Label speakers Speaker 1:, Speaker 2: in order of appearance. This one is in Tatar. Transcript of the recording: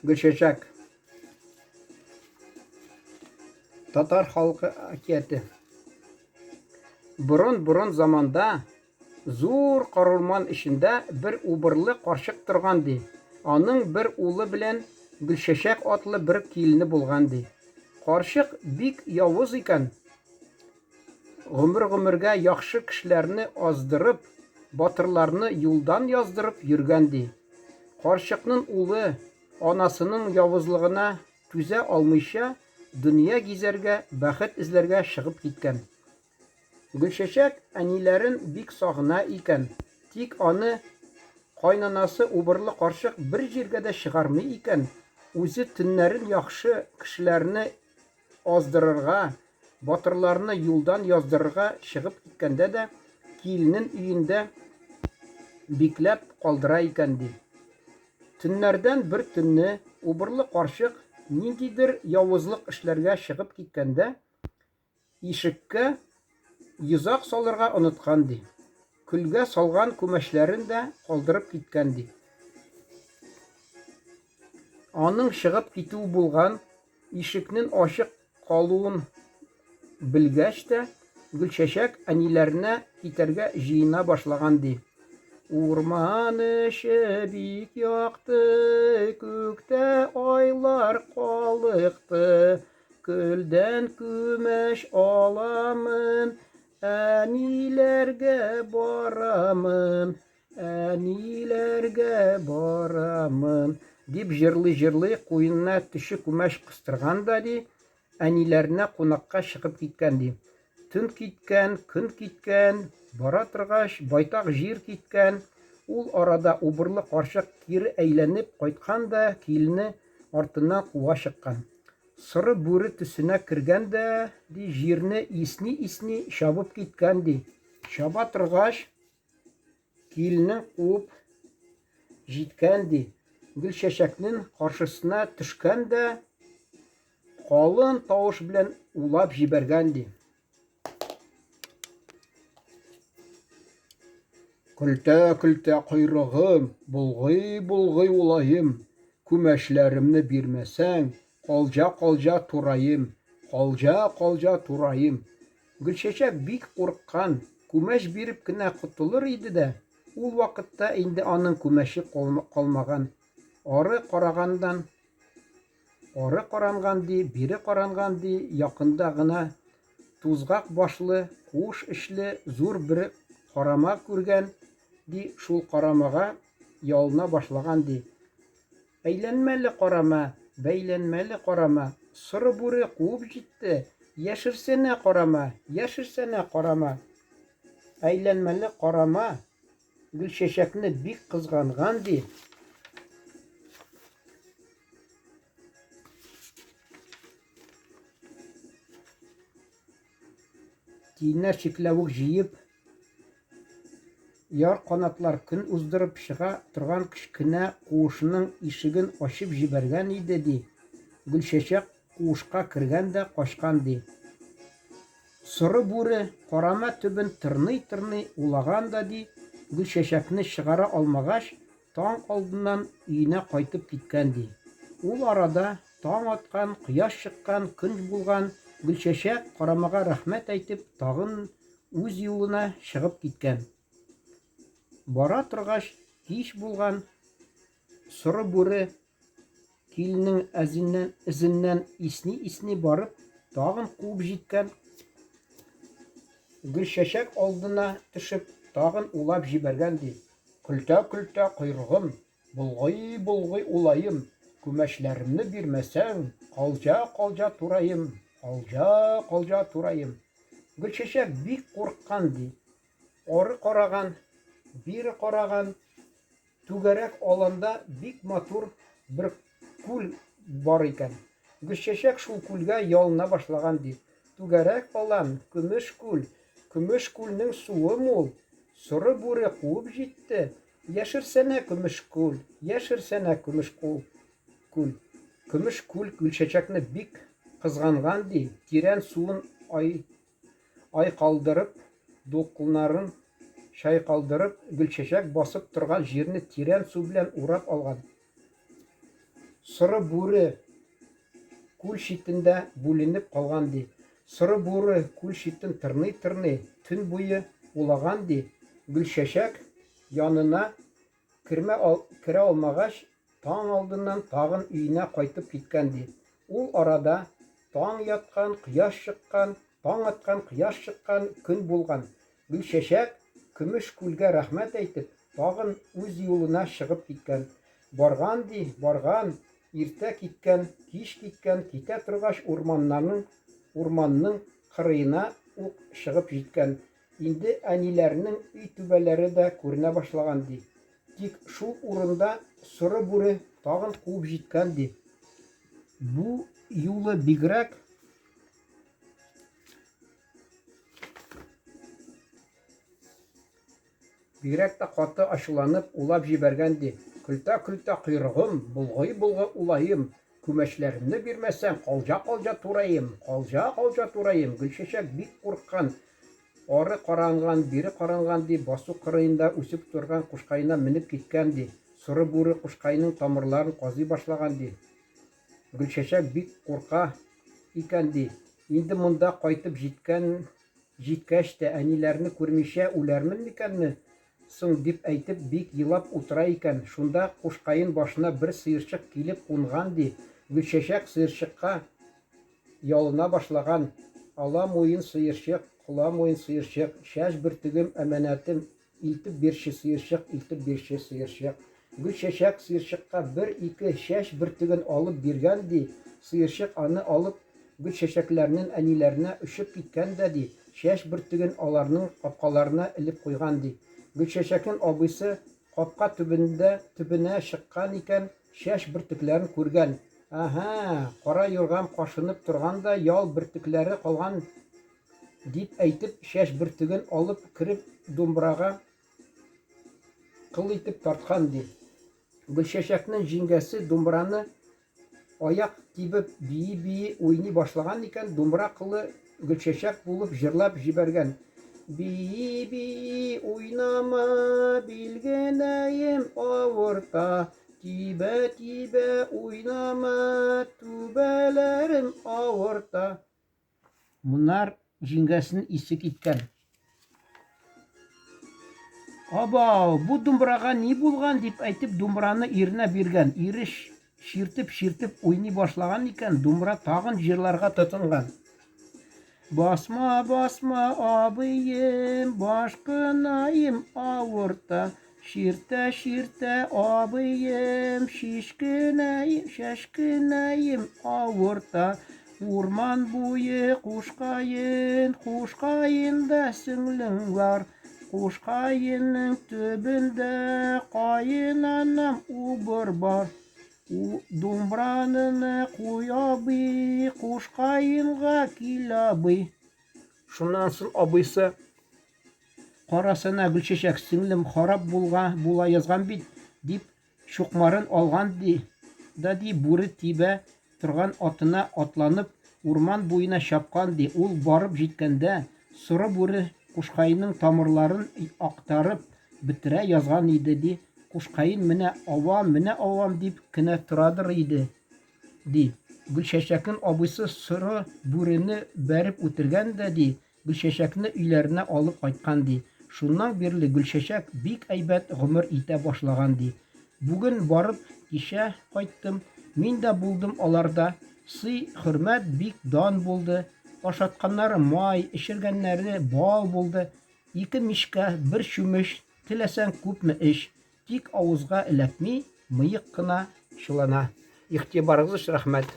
Speaker 1: Гөлчәчәк. Татар халкы әкияте. Борын-борын заманда зур карурман эчендә бер убырлы карчык торган ди. Аның бер улы белән Гөлчәчәк атлы бер килене булган ди. Карчык бик явыз икән. Гомер-гомергә яхшы кешеләрне аздырып, батырларны юлдан яздырып йөргән, ди. Карчыкнын улы, анасының явызлыгына түзә алмыйча, дөнья гизәргә, бәхет эзләргә чыгып киткән. Гөлчәчәк әниләрен бик сагына икән. Тик аны кайнанасы убырлы карчык бер җиргә дә чыгармый икән, үзе төннәрен яхшы кешеләрне аздырырга, батырларны юлдан яздырырга чыгып киткәндә дә киленен өендә бикләп калдыра икән, ди. Төннәрдән бер төнне убырлы карчык ниндидер явызлык эшләргә чыгып киткәндә, ишеккә йозак салырга оныткан, ди. Көлгә салган күмәчләрен дә калдырып киткән, ди. Аның чыгып китүе булган, ишекнен ачык калуын белгәч тә, Гөлчәчәк әниләренә китәргә җыена башлаган, ди. Урман эче бик якты, күктә айлар калыкты, көлдән күмәч аламын, әниләргә барамын, Әниләргә барамын, дип җырлый-җырлый куенына төче күмәч кыстырган да, ди, әниләренә кунакка чыгып киткән, ди. Төн киткән, көн киткән, бара торгач, байтак җир киткән. Ул арада убырлы карчык кире әйләнеп кайткан да килене артыннан куа чыккан. Соры бүре төсенә кергән дә, ди, җирне исни-исни чабып киткән, ди. Чаба торгач, Киленен куып җиткән, ди. Гөлчәчәкнен каршысына төшкән дә, калын тавыш белән улап җибәргән, ди. Көлтә-көлтә койрыгым, болгый-болгый улаем, күмәчләремне бирмәсәң, калҗа-калҗа тураем, калҗа-калҗа тураем. Гөлчәчәк бик курыккан, күмәч биреп кенә котылыр иде дә, ул вакытта инде аның күмәче калмаган. Ары караганнан ары каранган ди, бире каранган ди, якында гына тузгак башлы, куыш эчле зур бер карама күргән ди, шул карамага ялына башлаган ди. Әйләнмәле карама, бәйләнмәле карама, Соры бүре куып җитте, Яшерсәнә карама, яшерсәнә карама. Әйләнмәле карама Гөлчәчәкне бик кызганган, ди. Тиеннәр чикләвек җыеп, яр канатлар көн уздырып чыга торган кечкенә куышның ишеген ачып җибәргән иде, ди. Гөлчәчәк куышка кергән дә качкан, ди. Соры бүре карама төбен тырный-тырный улаган да, ди, Гөлчәчәкне чыгара алмагач, таң алдыннан өенә кайтып киткән, ди. Ул арада таң аткан, кояш чыккан, көн булган, Гөлчәчәк, карамага рәхмәт әйтеп, тагын үз юлына чыгып киткән. Бара торгач, кич булган, соры бүре киленнең эзеннән исни-исни барып, тагын куып җиткән. Гөлчәчәк алдына төшеп, тагын улап җибәргән, ди. Көлтә-көлтә койрыгым, болгый-болгый улаем, күмәчләремне бирмәсәң, калҗа-калҗа тураем, калҗа-калҗа тураем. Гөлчәчәк бик курыккан, ди. Ары караган, бире караган, Түгәрәк аланда бик матур бер күл бар икән. Гөлчәчәк шул күлгә ялына башлаган, ди. Түгәрәк алан, көмеш күл, көмеш күлнең суы мул. Соры бүре куып җитте, яшерсәнә, көмеш күл, яшерсәнә, көмеш күл. Көмеш күл Гөлчәчәкне бик кызганган, ди, тирән суын ай Айкалдырып, дулкыннарын чайкалдырып, Гөлчәчәк басып торган җирне тирән су белән урап алган. Соры бүре күл читендә бүленеп калган, ди. Соры бүре күл читен тырный-тырный төн буе улаган, ди. Гөлчәчәк янына кермә керә алмагач, таң алдыннан тагын өенә кайтып киткән, ди. Ул арада таң яткан, кояш чыккан, таң аткан, кояш чыккан көн булган. Гөлчәчәк, Көмеш күлгә рәхмәт әйтеп, тагын үз юлына чыгып киткән. Барган, ди, барган, иртә киткән, кич киткән, китә торгач, урманнаның, урманның кырыена ук чыгып җиткән. Инде әниләренең өй түбәләре дә күренә башлаган, ди. Тик шул урында соры бүре тагын куып җиткән, ди. Бу юлы бигрәк Бигрәк тә каты ачуланып улап җибәргән, ди. Көлтә-көлтә койрыгым, болгый-болгый улаем, күмәчләремне бирмәсәң, калҗа-калҗа тураем, калҗа-калҗа тураем. Гөлчәчәк бик курыккан. Ары каранган, бире каранган, ди, басу кырыенда үсеп торган кушкаена менеп киткән, ди. Соры бүре кушкайның тамырларын казый башлаган, ди. Гөлчәчәк бик курка икән, ди. Инде монда кайтып җиткән җиткәч тә, әниләрне күрмичә үләрмен микәнме соң дип әйтеп, бик елап утыра икән. Шунда кушкаен башына бер сыерчык килеп кунган, ди. Гөлчәчәк сыерчыкка ялына башлаган, Ала муен сыерчык, кола муен сыерчык, чәч бөртегем, әманәтем, Илтеп бирче, сыерчык, илтеп бирче, сыерчык. Гөлчәчәк сыерчыкка бер-ике чәч бөртеген алып биргән, ди. Сыерчык аны алып Гөлчәчәкләрнен әниләренә очып киткән дә, ди, чәч бөртеген аларның капкаларына элеп куйган, ди. Гөлчәчәкнен абыйсы капка төбендә төбенә чыккан икән, чәч бөртекләрен күргән. Әһә, кара юргам кашынып торган да ял бөртекләре калган Дип әйтеп, чәч бөртеген алып кереп думбрага кыл итеп тарткан, ди. Гөлчәчәкнең җиңгәсе думбраны аяк тибеп бии-бии уйный башлаган икән, думбра кылы Гөлчәчәк булып җырлап җибәргән. Бии-бии уйнама, билгенәем авырта, тибә-тибә уйнама, түбәләрем авырта. Монар җиңгәсенең исе киткән. Абау, бу думбрага ни булган, дип әйтеп, думбраны иренә биргән. Ире чиртеп-чиртеп уйный башлаган икән, думбра тагын җырларга тотынган. Басма, басма, абыем, башкынаем авырта. Чиртә, чиртә, абыем, чишкенәем, чәшкенәем авырта. Урман буе кушкаен, кушкаенда сеңлең бар. Кушкаенның төбендә каенанам убыр бар. У думбраныны куй, абый, кушкаенга кил, абый. Шуннан соң абыйсы Карасана, Гөлчәчәк, сеңлем харап булга була язган бит, дип, чукмарын алган ди да ди, бүре тибә торган атына атланып, урман буена чапкан ди. Ул барып җиткәндә, соры бүре кушкаеның тамырларын актарып бетерә язган иде ди. Кушкаен менә авам, менә авам дип кенә торадыр иде, ди. Гөлчәчәкнең абыйсы соры бүрене бәреп үтергән дә ди, Гөлчәчәкне өйләренә алып кайткан, ди. Шуннан бирле Гөлчәчәк бик әйбәт гомер итә башлаган, ди. Бүген барып, кичә кайттым. Мин дә булдым аларда. Сый, хөрмәт бик дан булды. Ашатканнары май, эчергәннәре бал булды. Ике мичкә, бер чүмеч, теләсәң күпме эч. Тик авызга эләкми, мыек кына чылана. Игътибарыгыз өчен рәхмәт.